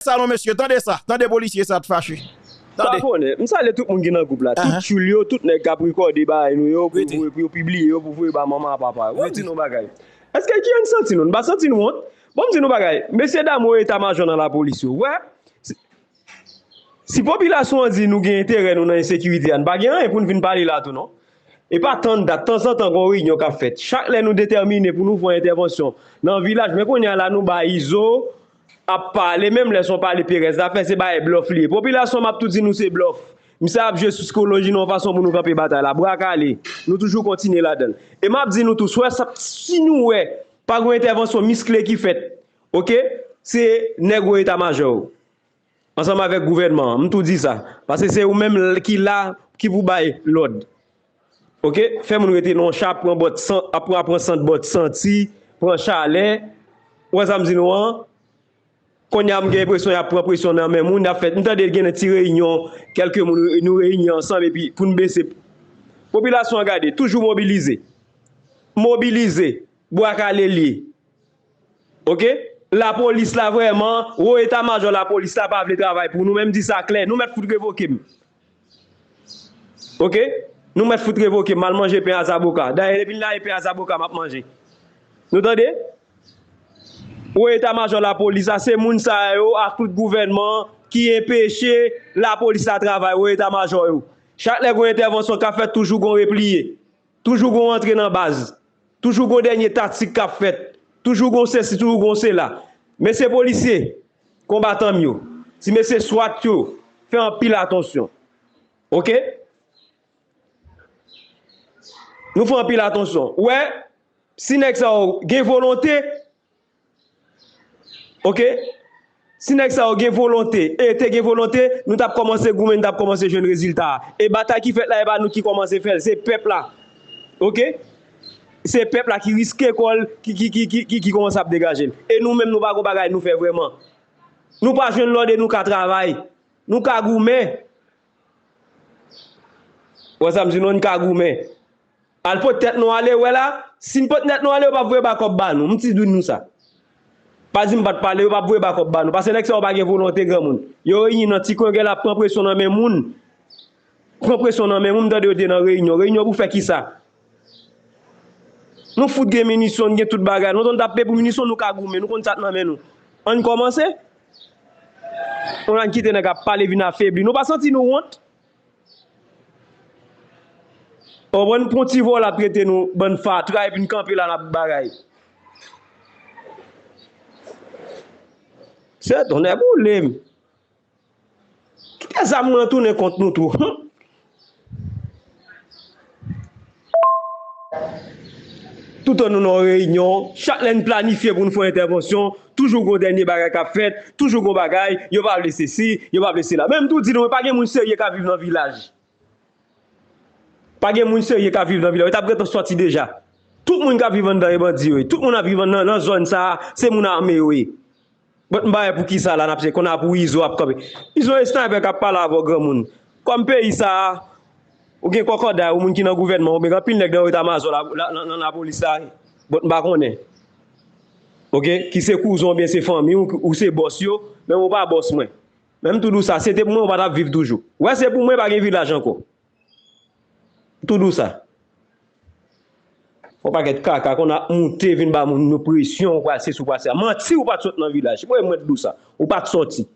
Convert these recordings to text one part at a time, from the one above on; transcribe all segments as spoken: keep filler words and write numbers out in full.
sa non mesye, tande sa, tande polisye sa t fache. Tande. Sa konnen, m salye tout moun ki nan gwoup la, tout tchoul yo, tout nèg k ap rekòde bagay nou yo pou voye, pou yo pibliye yo, pou voye ba manman a papa yo. Ban m di nou bagay. Èske ki n santi nou? N pa santi nou wont? Ban m di nou bagay. Mesye dam wo eta majò nan lapolis yo, wè, si, si popilasyon an di nou gen enterè nou nan ensekirite a, n pa gen anyen pou n vin pale la tou non. E pa tann dat, tanzantan gon reyinyon k ap fèt. Chak lè nou detèmine pou nou fè yon entèvansyon nan vilaj, men kounye a la nou bay Izo ap pale, menm lè se yon pale perèz l ap fè, se bagay blòf li ye. Popilasyon m ap tou di nou se blòf. Misye ap jwe sou sikoloji nou yon fason pou nou kanpe batay la. Bra kale, nou toujou kontinye ladan l. E m ap di nou tou, swè sa, si nou wè pa gon entèvansyon miskle ki fèt, oke, se nèg wo eta majò yo. Ansanm avèk gouvènman an, m tou di sa. Paske se ou menm l- ki la, ki pou bay lòd. Oke? Fè moun rete nan yon cha, ap pran bòt san, ap pran, ap pran sant bòt santi, pran chalè. Ou wè sa m di nou an? Kounye a m gen enpresyon y ap pran presyon nan men moun, y ap fè, m tande gen ti reyinyon, kèlke moun, nou reyini ansanm epi pou n bese. Popilasyon an gade, toujou mobilize. Mobilize. Bwa kale l ye. Oke? Lapolis la vrèman, wo eta majò lapolis la pa vle travay pou nou, men m di sa klè, nou mèt fout revoke m. Oke? Nou mèt fout revoke m, m al manje pen a zaboka. Dayè, depi n lage pen a zaboka, m ap manje. Nou tande? Wo eta majò lapolis la, se moun sa yo ak tout gouvènman ki enpeche lapolis la travay, wo eta majò yo. Chak lè gon entèvansyon k ap fèt, toujou gon repliye. Toujou gon rantre nan baz. Toujou gon dènye taktik k ap fèt. Toujou gon sesi, toujou gon sela. Mesye polisye, konbatan m yo, ti mesye swat yo, fè anpil atansyon. Oke? Nou fè anpil atansyon. Ou wè, si nèg sa yo gen volonte, oke? Si nèg sa yo gen volonte, e te gen volonte, nou t ap kòmanse goumen, nou t ap kòmanse jwenn rezilta a. E batay ki fèt la, e pa nou ki kòmanse fè l, se pèp la. Oke? Se pèp la ki riske kò l, ki, ki, ki, ki, ki, ki kòmanse ap degaje l. E nou menm, nou pa gon bagay nou fè vrèman. Nou pa jwenn lòd e nou ka travay. Nou ka goumen. Ou wè sa m di nou, n ka goumen. Al pot tèt nou ale, wè la, si n pot tèt nou ale, yo p ap voye bakòp ba nou. M ti di nou sa. Pa di m pa t pale, yo p ap voye bakòp ba nou. Paske nèg sa yo pa gen volonte granmoun. Yo reyini nan ti kwen, gen l ap pran presyon nan men moun. Pran presyon nan men moun, m tande yo te nan reyinyon. Reyinyon pou fè kisa? Nou fout gen minisyon, n gen tout bagay. Nou konn tape pou minisyon, nou ka goumen, nou konn sa k nan men nou. Ann kòmanse. Ann kite nèg ap pale vin afebli. Nou pa santi nou wont? Ou konprann, pran ti vòlò ap trete nou bann fatra epi n kanpe la n ap bagay. Se tonnè boule m. Kite zam nou an tounen kont nou tou. Hum. Toutan nou nan reyinyon, chak lè n planifye pou n fè yon entèvansyon, toujou gon dènye bagay k ap fèt, toujou gon bagay, yo pa vle sesi, yo pa vle sela. Men m tou di nou, pa gen moun serye k ap viv nan vilaj. Pa gen moun serye k ap viv nan vilaj. Yo t ap gentan sòti deja. Tout moun k ap viv anndan e bandi yo ye. Tout moun ap viv nan, nan zòn sa a, se moun ame yo ye. Bon, m pa wè poukisa la n ap se konn ap pou Izo ap kanpe. Izo e snaypè k ap pale avè w granmoun. Kòm peyi sa a, ou gen kòkòday, ou moun ki nan gouvènman, oubyen gen anpil nèg nan eta majò la, la, nan, nan lapolis la. Bon, m pa konnen. Oke? Ki se kouzen w oubyen se fanmi w, ou se bòs yo, men ou pa bòs mwen. Men m tou di w sa, se te pou mwen, ou pa t ap viv toujou. Ou wè, se pou mwen, pa gen vilaj ankò. M tou di w sa. Yon pakèt kaka konn ap moute vin ba moun nou presyon, ou pral sesi, ou pral sela. Manti, ou pa t sot nan vilaj. Se pou mwen, m di w sa. Ou pa t sòti.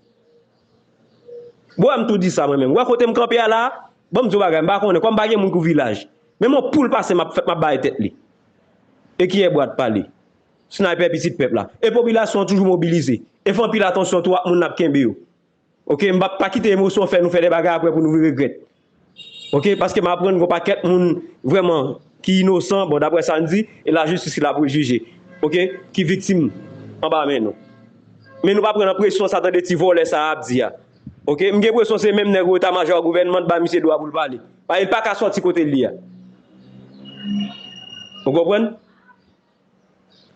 Bon, m tou di sa mwen menm. Ou wè kote m kanpe a la? Bon, m di w bagay, m pa konnen. Kòm m pa gen moun kou vilaj. Menm yon poul pase, m ap fè, m ap bay tèt li. E kiyè bwa t pale? Snaypè pitit pèp la. E popilasyon an toujou mobilize. E fè anpil atansyon tou ak moun n ap kenbe yo. Oke, m p ap pa kite emosyon fè nou fè de bagay apre pou nou regrèt. Oke, paske m aprann gon pakèt moun vrèman ki inosan, bon, daprè sa n di, e lajistis ki la pou l jije. Oke, ki viktim anba men nou. Men nou pa pran nan presyon sa tande ti vòlè sa a ap di a. Oke, m gen presyon se menm nèg eta majò gouvènman t ba misye dwa pou l pale. Paske l pa ka sòti kote l ye a. Ou konprann?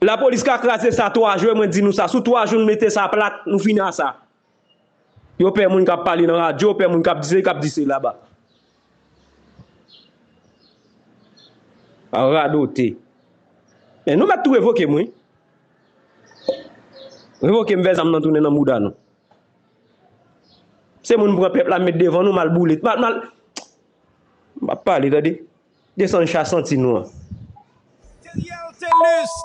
Lapolis ka kraze sa twa jou, e mwen di nou sa, sou twa jou nou mete sa plat, nou fini a sa. Yo pè moun k ap pale nan radyo, yo pè moun k ap di se, k ap di se laba. A radote. Men nou mèt tou revoke m, wi. Revoke m, fè zam nan tounen nan mouda nou. Se moun pran pèp la met devan nou, mal boule, mal, mal. M ap pale, tande. Desann cha santi nou an. Teriel Telus,